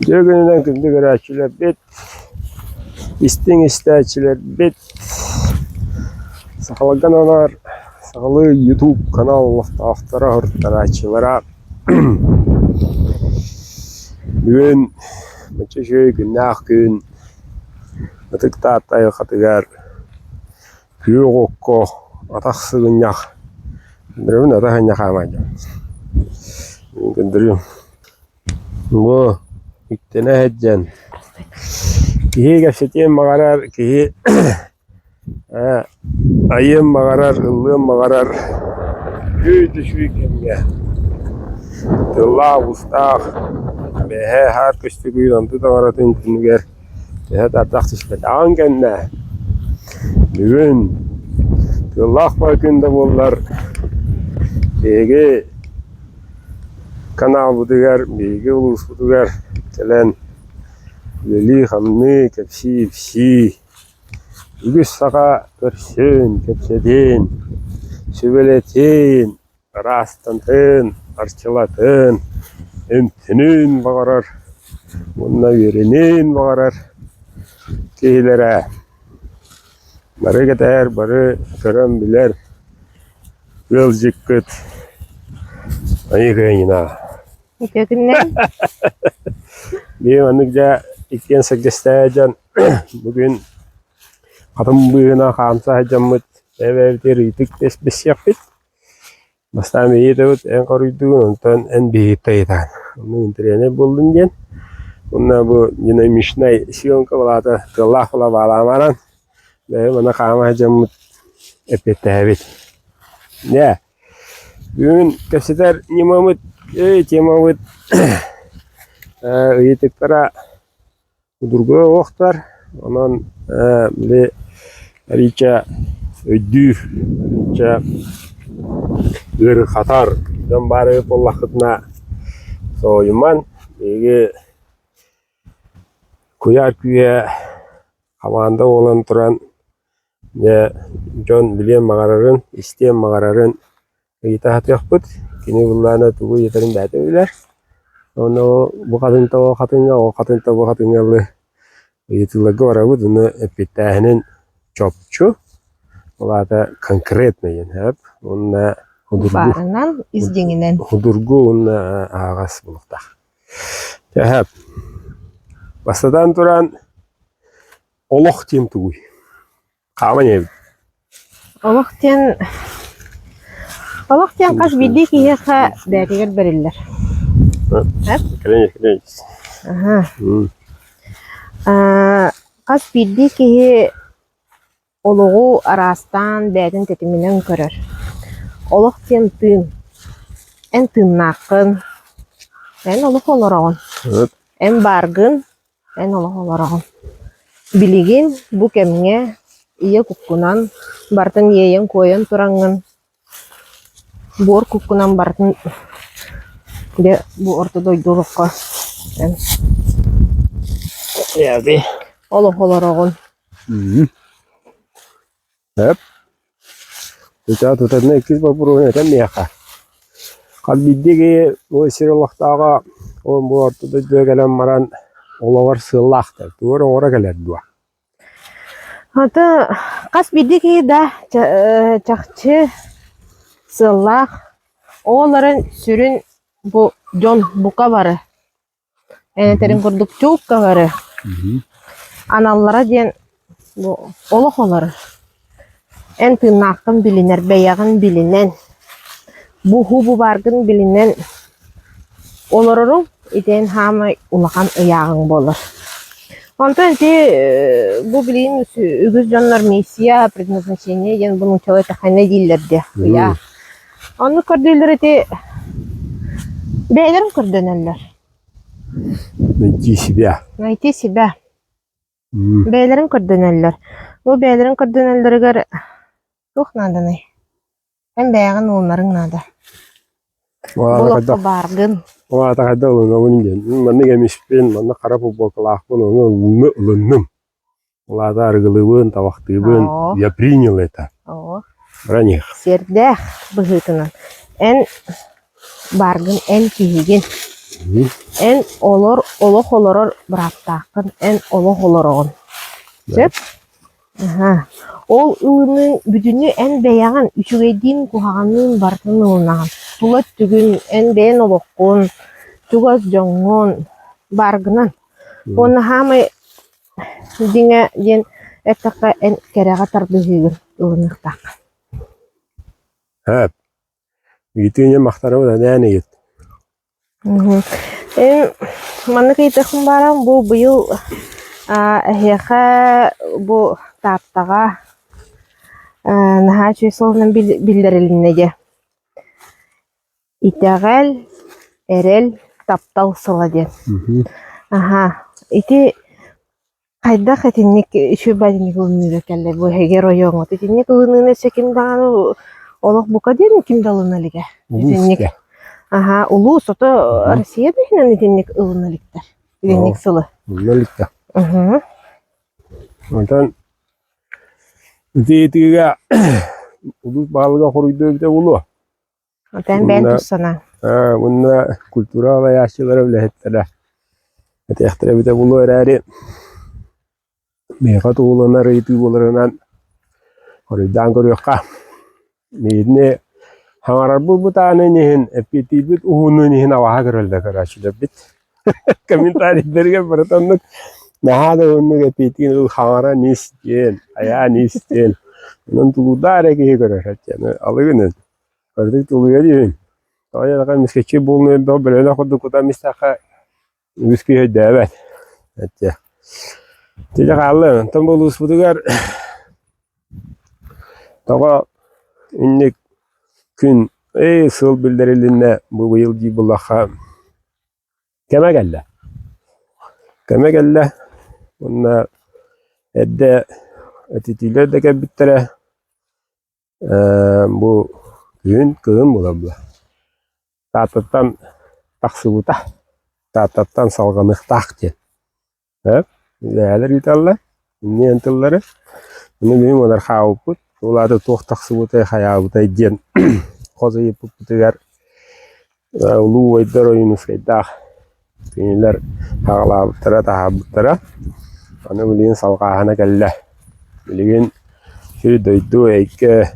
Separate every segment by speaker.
Speaker 1: Үтүө күнүнэн күндү көрөөччүлэрбит, истиҥ истээччилэрбит, сахаларга ананар сахалыы YouTube канал олохтоохторо, уһуттарааччылара бүгүн мачча үчүгэй күннээх күн Ытык Таатта айылҕатыгар Күөх окко атах сыгынньах, көрөбүн атах инньэ хаамаайдым. Көрдөрүөм. Бу иктэнэ сылдьан киһи кэпсэтиэн баҕарар, киһи ээ айыан баҕарар, ыллыан баҕарар үчүгэй кэмҥэ тыллаах-уустаах бэйэ аһаар көстүгүн онту таҥаратын күнүгэр Төһө да ардах түспэтэҕин кэннэ, бүгүн тыаллаах баҕайы күн да буоллар, биһиги каналбытыгар, биһиги улууспутугар кэлэн үлэлии-хамныы, кэпсии-ипсии, үгүс саха көрсүөн, кэпсэтиэн, сүбэлэтиэн Ыраастантын, арчылатын, эмтэнин баҕарар уонна үөрэниэн баҕарар киһилэрэ бары кэтэһэр, бары көрөн билэр ыалдьыккыт Айыы Кыайына.
Speaker 2: Үтүө күннэр.
Speaker 1: Биир маннык дьэ иккиэн сэргэстэһэ дьон бүгүн хатым быыһынан хаамса сылдьаммыт бэйэ-бэйэбитигэр ыйытык бэссиэхпит. Бастаан ыйытабыт, эн хоруйдуугун, онтон эн биһигиттэн ыйытаҕын. Онно интэриэһинэй буоллун диэн. Уонна бу динамичнай съемка былаата тыаллаах була баалаамаран, бэйэм маны хаама сылдьаммыт эппиэттэһэбит. Дьэ, бүгүн кэпсэтэр ньымабыт, темабыт ыйытыктара Судургу уохтар, онон били арыыча өйдүүр, арыыча ыарырҕатар дьон баар эбит буоллаххытына соһуйумаҥ, биһиги куйаар күүһэ хамаанда буолан туран дьэ дьон билиэн баҕарарын, истиэн баҕарарын ыйыта сатыахпыт. Кини былаана тугу ыйытарын бэйэтэ билэр. Ону бу хатыҥта ол хатыҥҥа, ол хатыҥта бу хатыҥҥа ылы ыйытыыларга барабыт. Ону эппиэттээһинин чопчу, ол аата конкретно диэн сөп. Уонна судургу,
Speaker 2: Баарынан, ис дьиҥинэн.
Speaker 1: судургу уонна аһаҕас буолуохтаах. Сөп. Бастатан туран, олох диэн тугуй? Хааман иһэбит.
Speaker 2: Олох диэн олох диэн хас биирдии киһиэхэ бэйэтигэр бэриллэр.
Speaker 1: Кэлин кэлин.
Speaker 2: Аһа. Аа, хас биирдии киһи олоҕу араастаан бэйэтин тэтиминэн көрөр. Олох диэн тыын. Эн тыыннааххын, эн олох олороҕун, эн бааргын, Эн олох олороҕун. Билигин бу кэмҥэ ийэ куккунан барытын иэйэн-куойан тураҥҥын, буор куккунан барытын дьэ бу орто дойду олоххо эн олох олороҕун.
Speaker 1: Сөп. Ыччат тутатына иккис боппуруоһун этэн миэхэ. Хас биирдии киһи бу сир олохтооҕо ол бу орто дойдуга кэлэн баран олоҕор сыаллаахтар, тугу эрэ оҥоро кэлэр дуо?
Speaker 2: Аты хас биирдии киһи да чахчы сыаллаах, ол эрэн сүрүн бу дьон бука бары Этэрин курдук чуукка бары аналлара диэн бу олох олорор. Эн тыыннааххын билинэр, бэйэҕин билинэн, буһу бу бааргын билинэн олороруҥ итиэн хаамай улахан ыйааҕыҥ буолар. Онтон ити бу билигин үгүс дьоннор миссия, предназначение диэн бу нууччалыы эттэххинэ дииллэр диэ ыйаах. Оннук көрдүүллэр ити бэйэлэрин көрдөнөллөр.
Speaker 1: Найти себя.
Speaker 2: Найти себя. Бэйэлэрин көрдөнөллөр. Бу бэйэлэрин көрдөнөллөрүгэр туох нааданый? Эн бэйэҕин ууннарыҥ наада. Бу олоххо бааргын.
Speaker 1: Ол аата хайдах ылынабын диэн. Маннык эмиспин, маннык хара футболкалаахпын, ону ылынным. Ол аата арыгылыыбын, табахтыыбын.
Speaker 2: Оо.
Speaker 1: Я принял это.
Speaker 2: Оо.
Speaker 1: Броних.
Speaker 2: Сиэрдээх быһыытынан эн бааргын, эн киһигин. Эн олор олох олорор бырааптааххын, эн олох олороҕун. Сөп? Аһа. Ол ылыныыҥ бүтүннүү эн бэйэҕин үчүгэйдиин куһаҕанныын барытын ылынаҕын. Тула өттүгүн, эн бэйэн олоххун, чугас дьоҥҥун бааргынан. Уонна хаамай дьиҥэ диэн эттэххэ эн кэрэҕэ тардыһыыгын ылыныахтааххын.
Speaker 1: Сөп. Ыйытыыны махтанабын анаан ыйыт.
Speaker 2: Эн маннык ыйытыахпын баарам бу быйыл эһиэхэ бу Тааттаҕа наһаа үчүгэй суолунан биллэрилиннэ дии. Итэҕэл, эрэл, таптал сыла диэн. Аһаа ити Хайдах итинник үчүгэй баҕайытык ылыныыга кэллэ бу эһиги оройуоҥҥут? Итинник ылыныыны өссө ким даҕаны олох бука диэн ким да ылына илигэ. Итинник аһаа улуус ото Россия да иһинэн итинник ылына иликтэр. Итинник сылы.
Speaker 1: Ылына иликтэр. Онтон ити ыйытыыга улуус баһылыга хоруйдуо эбитэ буолуо.
Speaker 2: Отон бэйэн тус санааҥ.
Speaker 1: Уонна культура салайааччылара үлэһиттэрэ этиэхтэрэ эбитэ буолуо эрээри, миэхэ туһуланар ыйытыы буоларынан хоруйдаан көрүөххэ. Миигини хаҥарарбыт бытаанын иһин, эппиэттиирбит уһунун иһин абаһа көрөллөр көрөөччүлэрбит. Комментарийдарыгар барыта оннук наһаа да уһуннук эппиэттиин ыл хаҥаран ис диэн, айаан ис диэн. Онон тулуурдаах эрэ киһи көрөр. Алыгын Кырдьык тулуйа диибин. Тоҕо диэтэххэ эмискэччи буолан элбэх бөлөнөх курдук кутан истэххэ үгүс киһи өйдөөбөт. Эттэ. Ити хаалла. Онтон бу улууспутугар тоҕо инник күн эй сыл биллэрилиннэ бу быйыл дии буллахха кэмэ кэллэ. Кэмэ кэллэ уонна эрдэ этитиилэр да кэлбиттэрэ Бу күһүн, кыһын буолар Тааттаттан тахсыбыта, Тааттаттан салҕаныахтаах диэн. Ээ, үлэһэлэр ыыталлар, инниэн тыллары. Ону билигин уонархаабыппыт, ол аата туох тахсыбытай, хайаабытай диэн хос ыйыппыппытыгар Улуу убайдар Ойуунускайдаах кинилэр аҕалаабыттара, таһаарбыттара. Аны билигин салҕааһына кэллэ. Билигин сир-дойду, эйгэ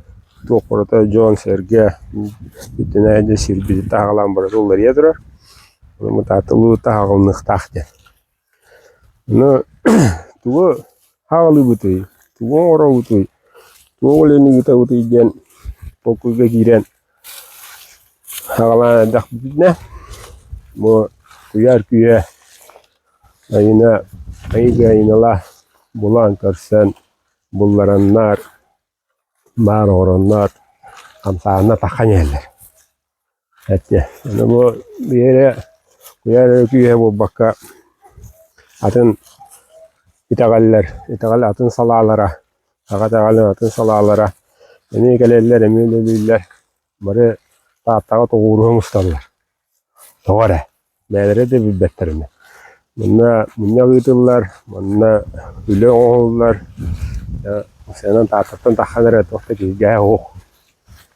Speaker 1: туох барыта дьон-сэргэ бүтүнэ дьэ сирбитин таһаҕалаан барыта уларыйа турар. Ону мытаатылыы таһаҕалыныахтаах диэн. Ону тугу хаалыыбытый, тугу оҥоробутуй, туох үлэни ыытабытый диэн толкуйга киирэн Аҕалаан эрдэхпитинэ, бу куйаар күүһэ Айыына Айыыга Айыыналаах булан көрсөн буллараннар, баар оҥороннор хамсааһына таххан иһэллэр. Эттэ аны бу биэрэ куйаар эрэ күүһэ буолбакка атын итэҕэллэр, итэҕэл атын салаалара, аҕа итэҕэлин атын салаалара эмиэ кэлэллэр, эмиэ үлэлииллэр Бары Тааттаҕа тоҕуоруһа мусталлар. Тоҕо эрэ, бэйэлэрэ да билбэттэр ини. Манна мунньах ыытыллар, манна үлэ оҥоһуллар. Сыанан Тааттаттан таххан эрэ туох да киһиргэһэ суох.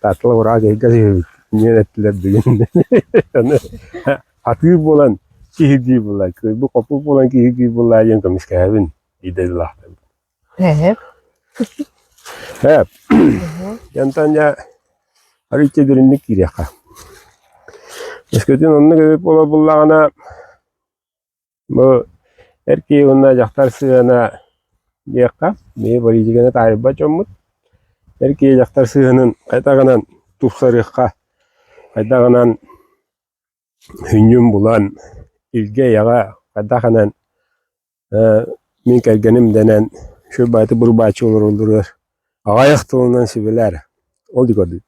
Speaker 1: Таатталар ураҕа киһиргэс үһүбүт диэн эттилэр бүгүн. Аны атыыр буолан киһиргиир буолла, кыайбыт-хоппут буолан киһиргиир буолла диэн көмүскэһэбин биирдэ дылаахтабын.
Speaker 2: Ээ.
Speaker 1: Ээ, Онтон дьэ арыычча дириҥник киириэххэ. Өскөтүн оннук эбит буола буллаҕына, бу эр киһи уонна дьахтар сыһыана диэххэ, биһиги политиканы таайбат дьоммут. Эр киһи дьахтар сыһыанын хайдаҕынан тупсарыахха, хайдаҕынан сүнньүн булан, илгэ-эйэҕэ хайдаҕынан Мин кэргэним дэнэн сүр бырбааччы олороллоругар аҕыйах тылынан сүбэлээр ол дии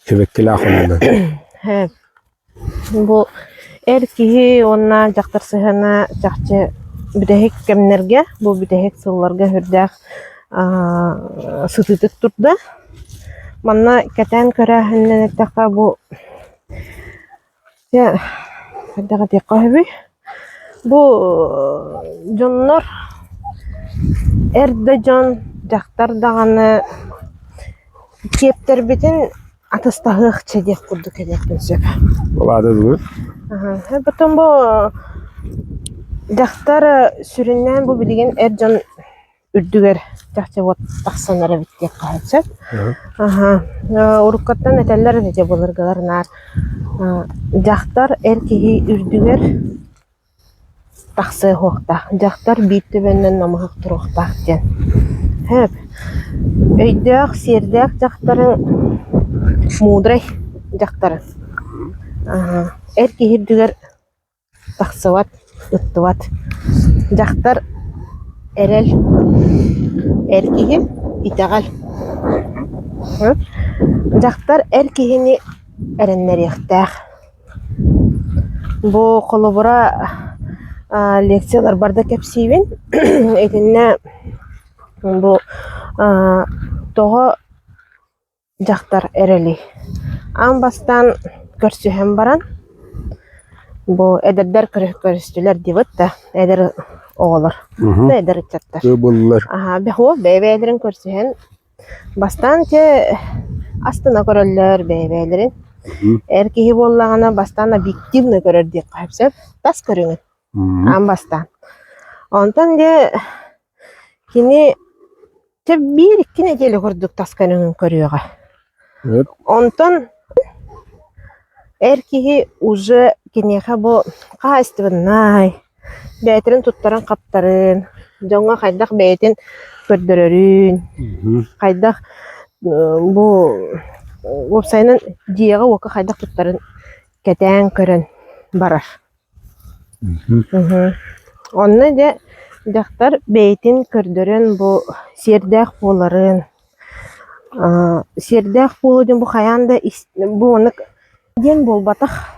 Speaker 1: сибэккилээх оннунан
Speaker 2: Бу эр киһи уонна дьахтар сыһыана чахчы бүтэһик кэмнэргэ, бу бүтэһик сылларга сүрдээх сытыытык турда. Манна кэтээн көрөөһүнүнэн эттэххэ бу Дьэ, хайдах этиэххэ сөбүй? Бу дьоннор эр да дьон, дьахтар даҕаны киэптэрбитин атастаһыахча диэх курдук этиэхпин сөп.
Speaker 1: Ол аата тугуй?
Speaker 2: Аха. Потом бу дьахтар сүрүннээн бу билигин эр дьон үрдүгэр чахчы вот тахсан эрэ эбит диэххэ сөп. Аха. Уруккаттан этэллэр этэ былыргылар наар дьахтар эр киһи үрдүгэр тахсыа суохтаах, дьахтар биир төбөннөн намыһах туруохтаах диэн. Сөп. Өйдөөх, сиэрдээх дьахтарыҥ мудрай дьахтарыҥ. Аха. Эр киһи үрдүгэр тахсыбат, ыттыбат. Дьахтар эрэл, эр киһи итэҕэл. Дьахтар эр киһини эрэннэриэхтээх. Бу холобура лекцияларбар да кэпсиибин. Итиннэ бу тоҕо дьахтар эрэлий? Аан бастаан көрсүһэн баран, бу эдэрдэр көрүстүлэр диэбит да, эдэр оҕолор, да эдэр ыччаттар.
Speaker 1: Буллар.
Speaker 2: Аһаа, бэйэ-бэйэлэрин көрсүһэн Бастаан чэ астына көрөллөр бэйэ-бэйэлэрин. Эр киһи буоллаҕына бастаан объективно көрөр диэххэ сөп. Тас көрүҥүн аан бастаан. Онтон дьэ кини чэ биир-икки нэдиэлэ курдук тас көрүҥүн көрүөҕэ. Онтон эр киһи уже киниэхэ бу хаһаайыстыбаннай, бэйэтин туттарын-хаптарын, дьоҥҥо хайдах бэйэтин көрдөрөрүн, хайдах бу уопсайынан дьиэҕэ-уокка хайдах туттарын кэтээн көрөн барар. Онно дьэ дьахтар бэйэтин көрдөрөн бу сиэрдээх буоларын, сиэрдээх буолуу диэн бу хайаан да бу маннык диэн буолбатах.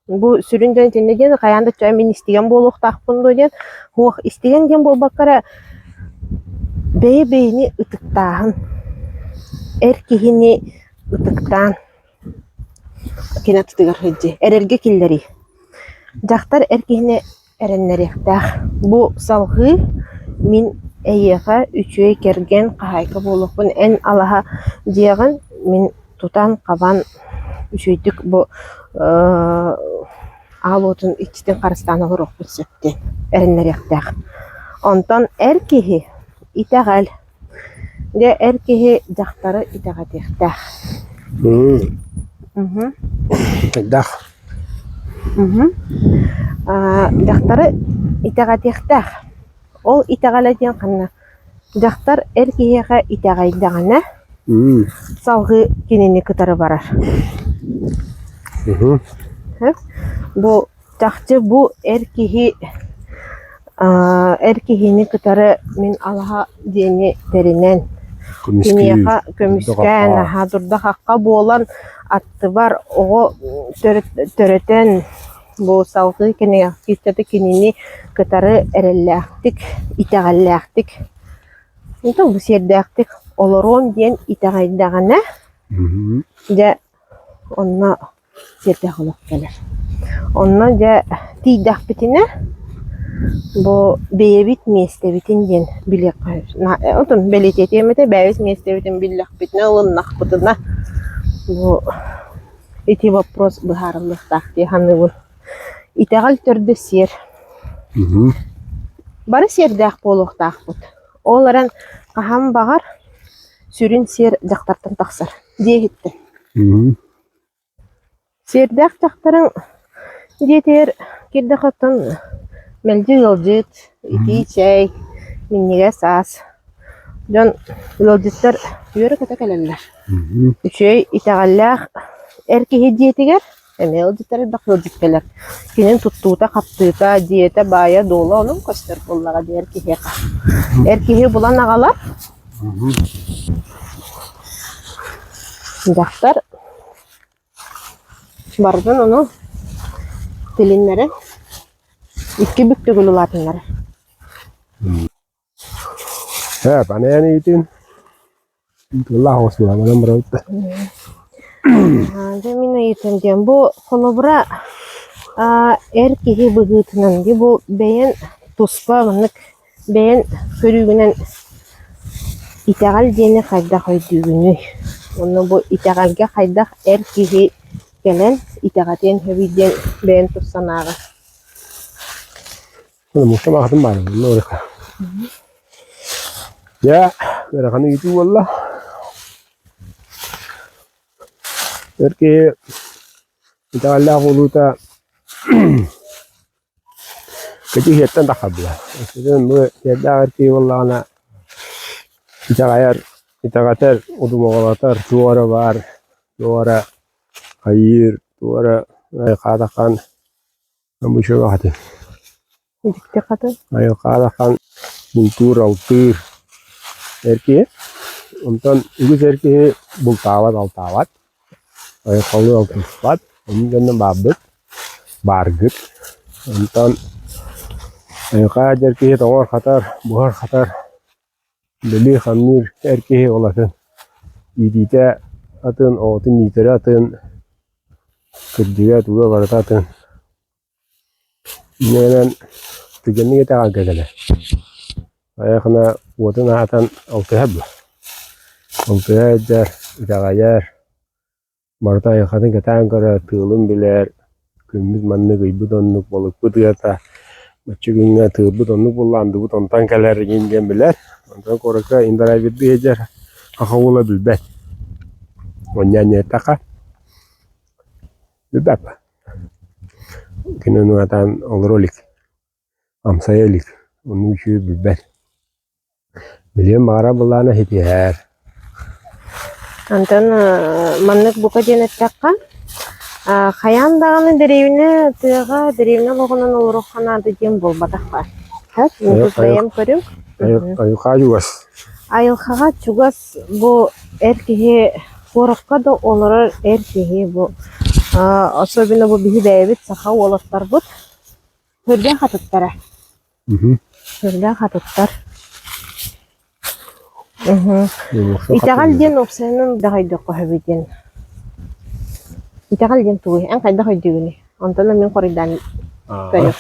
Speaker 2: Бу сүрүн дьон итиннэ диэн хайаан да чэ мин истигэн буолуохтаахпын дуо диэн суох истигэн диэн буолбакка эрэ бэйэ-бэйэни ытыктааһын, эр киһини ытыктаан Кини аттытыгар сылдьыы, эрэлгэ киллэрии. Дьахтар эр киһини эрэннэриэхтээх. Бу салҕыы мин эйиэхэ үчүгэй кэргэн, хаһаайка буолуохпун эн алаһа дьиэҕин мин тутан-хабан үчүгэйдик бу аал уотун иччитин харыстаан олоруохпун сөп диэн эрэннэриэхтээх. Онтон эр киһи итэҕэл Дьэ, эр киһи дьахтары итэҕэтиэхтээх.
Speaker 1: Хайдах?
Speaker 2: Дьахтары итэҕэтиэхтээх. Ол итэҕэлэ диэн ханна? Дьахтар эр киһиэхэ итэҕэйдэҕинэ, салҕыы кинини кытары барар. Бу Чахчы бу эр киһи эр киһини кытары мин алаһа диэни тэринэн, киниэхэ көмүскээн, аһа дурда-хахха буолан аттыбар оҕо төрөтөн бу салгыы кэнэҕэски кинини кытары эрэллээхтик, итэҕэллээхтик, бу сиэрдээхтик олоруом диэн итэҕэйдэҕинэ, дьэ онно сиэрдээх олох кэлэр. Онно дьэ тиийдэхпитинэ бу бэйэбит миэстэбитин диэн билиэххэ отон бэлиэтиэтиэм этэ бэйэбит миэстэбитин биллэхпитинэ ылыннахпытына бу ити вопрос быһаарыллыахтаах дии саныыбын. Итэҕэл төрдө сиэр. Бары сиэрдээх буолуохтаахпыт. Ол эрэн хаһан баҕар сүрүн сиэр дьахтартан тахсар дии иһиттим. Сиэрдээх дьахтарыҥ дьиэтигэр киирдэххиттэн мэлдьи ыалдьыт, итии чэй, минньигэс ас. Дьон ыалдьыттар үөрэ-көтө кэлэллэр. Үчүгэй итэҕэллээх эр киһи дьиэтигэр эмиэ ыалдьыттар элбэх ыалдьыт кэлэр. Кинин туттуута-хаптыыта, дьиэтэ, баайа-дуола онон көстөр буоллаҕа дии эр киһиэхэ. Эр киһи булан аҕалар. Дьахтар Барытын ону тилиннэрэн, икки бүк төгүл улаатыннарар.
Speaker 1: Ээ, панеан иитин тыллаах оҕус манан барабыт
Speaker 2: Дьэ мин ыйытыам диэн бу холобура эр киһи быһыытынан дии бу бэйэн туспа маннык Бэйэн көрүүгүнэн итэҕэл диэни хайдах өйдүүгүнүй? Уонна бу итэҕэлгэ хайдах эр киһи кэлэн итэҕэтиэн сөбүй диэн бэйэм тус санааҕа.
Speaker 1: Муҥха баҕатын баар буолла. Дьэ, ыарахан ыйытыы буолла. Эр киһи итэҕэллээх буолуута кэтиһиэттэн таххардылар. Өскөтүн бу сиэрдээх эр киһи буоллаҕына итэҕэйэр, итэҕэтэр, удумаҕалатар туох эрэ баар, туох эрэ хайыыр, туох эрэ хаатахан Мучугаһатын
Speaker 2: Дьикти хатын.
Speaker 1: Айылҕаалахан бултуур-алтыыр эр киһи. Онтон үгүс эр киһи бултаабат-алтаабат, айылҕалыы алтыспат, оннук дьонно баарбыт, бааргыт. Онтон айылҕа эр киһи тоҥор-хатар, буһар-хатар, үлэлиир-хамныыр эр киһи ол атын. Иитиитэ атын, оҕотун иитэрэ атын, кырдьыга туга барыта атын. Инньэ түргэнник итэҕэлгэ кэлэр. Айахына уотун аһатан алтыһар дуо? Алтыһа сылдьар, итэҕэйэр, барыта айылҕатын кэтээн көрөр, тыалын билэр, күммүт маннык, ыйбыт оннук, балыкпыт ыата, бачча күҥҥэ тыалбыт оннук буолла, андыбыт онтон кэлэр игин диэн билэр. Онтон куоракка индрайвердыы сылдьар саха уола билбэт. Онньаан эттэххэ, билбэт. Кини ону сатаан олоро илик, амсайа илик, оннук үчүгэй билбэт. Билиэн баҕарар былаана ситиһэр.
Speaker 2: Онтон маннык бука диэн эттэххэ, хайаан даҕаны дэриэбинэ тыаҕа дэриэбинэ олоҕунан олоруохха наада диэн буолбатах баар. Мин бэйэм көрүҥ.
Speaker 1: Айылҕа чугас.
Speaker 2: Айылҕаҕа чугас бу эр киһи куоракка да олорор эр киһи бу особенно бу биһи бэйэбит саха уолаттарбыт сүрдээх атыттара. Сүрдээх атыттар. Итэҕэл диэн уопсайынан да өйдөххө сөбүй диэн. Итэҕэл диэн тугуй? Эн хайдах өйдүүгүнүй? Онтон мин хоруйдаан көрүөх.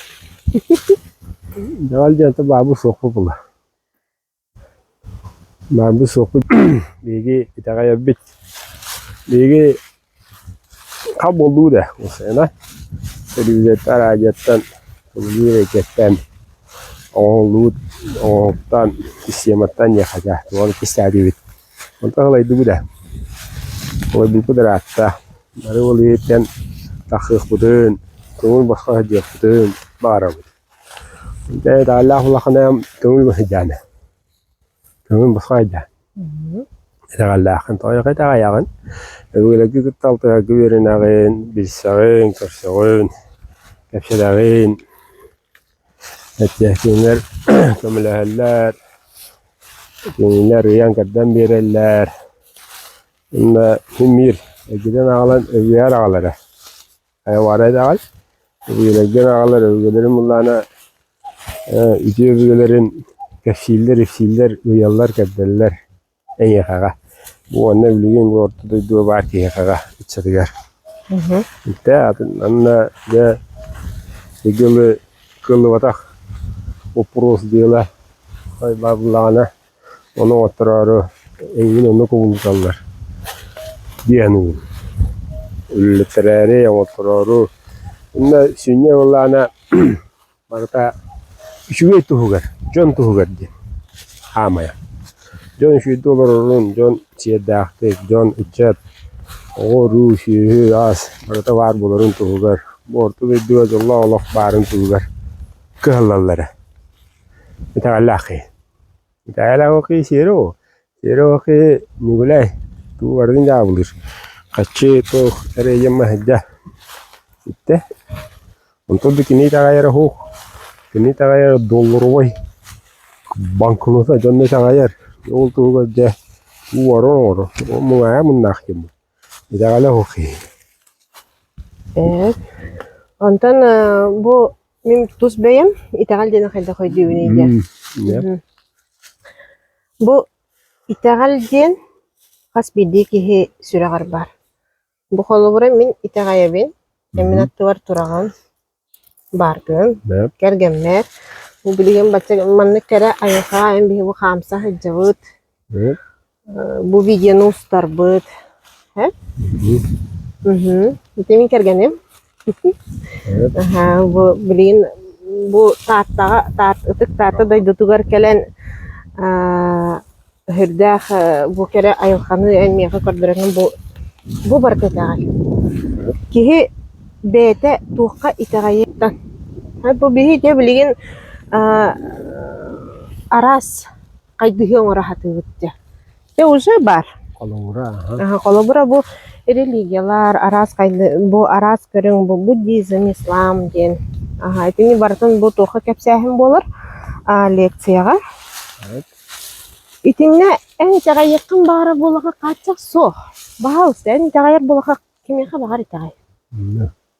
Speaker 1: Итэҕэл диэн баабы суохпу була. Баарбыт суохпут биһиги итэҕэйэрбит. Биһиги хал буоллуу да уопсайынан телевизортан, радиоттан, телевизор эйгэттэн оҥоһуллубут оҥоһуктан, систематтан диэххэ тугу кистээтибит. Онтон ылайдыбыт ээ. Ылайбыппыт ыраатта. Бары ол иһиттэн тахсыахпытын, көҥүл босхо сылдьыахпытын баҕарабыт. Дьэ, итааллаах улахана көҥүл быһыйдаана. Көҥүл босхо айда. Итэҕэллээххин тоҕо итэҕэйэҕин? Өбүгэлэргэ кытта алтыһарга үөрэнэҕин, билсэҕин, көрсөҕүн, кэпсэтэҕин. Эттиэхтииннэр көмөлөһөллөр, кинилэр ыйан-кэрдэн биэрэллэр. Уонна син биир эргитэн аҕалан өбүгэлэр аҕалара. Хайа итэҕэл, өбүгэлэргин аҕалар өбүгэлэрин буллаҕына үтүө өбүгэлэрин кэпсииллэр, ипсииллэр, ыйаллар-кэрдэллэр эйиэхэҕэ. Бу уонна билигин бу орто дойдуга баар киһиэхэҕэ ыччатыгар. Итэ атын манна дьэ игилы кыаллыбатах боппуруос дьыала баар буоллаҕына Ону оҥоттороору эйигин онно кубулуталлар диэн үллэттэрээри оҥоттороору уонна сүнньэ буоллаҕына барыта үчүгэй туһугар, дьон туһугар диэн хаамайа. Дьон үчүгэйдик олорорун, дьон сиэрдээхтик, дьон ыччат, оҕо-уруу, сүөһү, ас барыта баар буоларын туһугар, бу орто дойдуга дьоллоох олох баарын туһугар кыһаллаллара. Итэҕэллээх киһи. Итээлээх сиэри сиэри Ньукулай тугу барытын дьаабылыыр хаччы туох эрэйим маһыйда иттэ онтон да кини итэҕэйэрэ суох кини итэҕэйэрэ долларовай банкнота дьонно итэҕэйэр ол туһугар дьэ уорар оҥорор муҥаайа муннаах диэн итэҕэлэ суох киһи
Speaker 2: Э, онтон бу Мин тус бэйэм итэҕэл диэни хайдах өйдүүбүнүй диэн. Бу итэҕэл диэн хас биирдии киһи сүрэҕэр баар. Бу холобура мин итэҕэйэбин, эн мин аттыбар тураҕын, бааргын, кэргэммэр. Бу билигин бачча маннык кэрэ айылҕаҕа эн биһиги бу хаамса сылдьабыт, бу видеону устарбыт. Мгм. Ити мин кэргэним. Аһаа, бу билигин бу Тааттаҕа Таат ытык Таатта дойдутугар кэлэн аа өһүрдээх бу кэрэ айылҕаны эн миэхэ көрдөрөҥҥүн бу бу барыта итэҕэл. Киһи бэйэтэ туохха итэҕэйиэхтэн. Бу биһи дьэ билигин аа араас хайдыһыы оҥоро сатыыбыт дьэ. Дьэ уже баар.
Speaker 1: Холобура, аха.
Speaker 2: Холобура бу религиялар, араас хайды бу араас көрүҥ бу буддизм, ислам диэн. Аха итини барытын бу туохха кэпсээһин буолар а лекцияҕа. Итиннэ эн итэҕэйиэххин баҕарар буоллахха хааччах суох. Баһаалыста эн итэҕэйэр буоллахха кимиэхэ баҕар итэҕэй.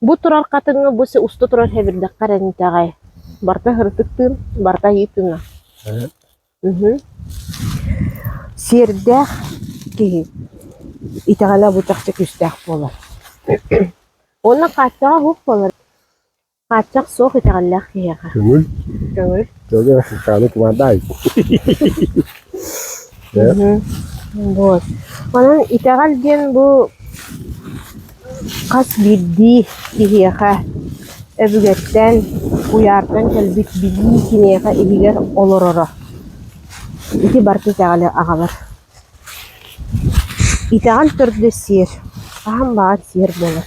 Speaker 2: Бу турар хатыҥҥа бу уста турар хэбирдэххэр эн итэҕэй. Барыта һырытык тыын, барыта айыы тыына. Сиэрдээх киһи итэҕэлэ бу чахчы күүстээх буолар. Уонна хааччаҕа суох буолар. Хааччах суох итэҕэллээх киһиэхэ.
Speaker 1: Көҥүл.
Speaker 2: Көҥүл.
Speaker 1: Көҥүл Африканы кумаардаай.
Speaker 2: Вот. Онон итэҕэл диэн бу хас биирдии киһиэхэ өбүгэттэн, куйаартан кэлбит билии киниэхэ иһигэр олороро. Ити барыта итэҕэли аҕалар. Итэҕэл төрдө сиэр. Хаһан баҕар сиэр буолар.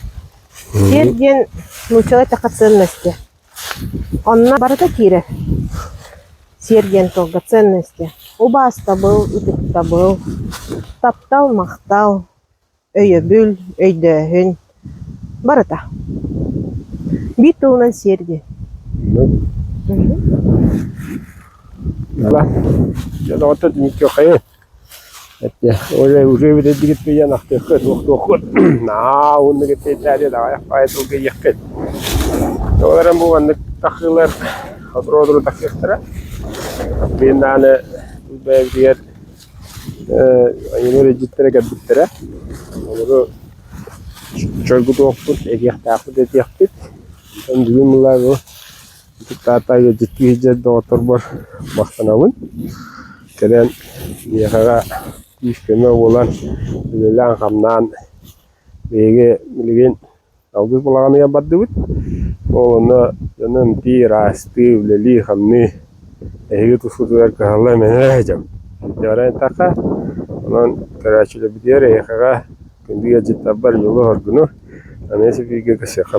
Speaker 2: Сиэр диэн нууччалыы эттэххэ ценности. Онно барыта киирэр. Сиэр диэн тылга ценности. Убаастабыл, ытыктабыл, таптал, махтал, өйөбүл, өйдөөһүн барыта. Биир тылынан сиэр диэн.
Speaker 1: Дьэ, доҕоттор, түмүктүөххэйиҥ. Уже уже бүтэрдигит пиэн ахтыаххыт, туохтуоххут. Наа уонна кэпсээри даҕайах баайы тылга иэххит. Ол эрэн бу маннык тахыылар сотору-сотору тахсыахтара. Билигин даҕаны бэйэбитигэр айымыр илдьиттэрэ кэлбиттэрэ. Олору чоргутуохпут, этиэхтээхпит этиэхпит. Онтон бүгүн мула бу Таатта ыалдьыттыы сылдьар доҕотторбор махтанабын. Кэлэн миэхэҕэ күүс-көмө буолан үлэлээн-хамнаан биһиги билигин алгыс балаҕаныгар бардыбыт. Ол онно дьону эмтии, ыраастыы, үлэлии-хамныы эһиги тускутугар кыһалла мэҥэ сылдьабыт. Дьэ эттэххэ, онон көрөөччүлэрбитигэр эһиэхэҕэ күндү ыалдьыттарбар дьолу-соргуну аны эсэпииргэ көрсүөххэ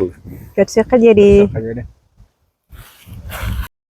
Speaker 2: Көрсүөххэ диэри.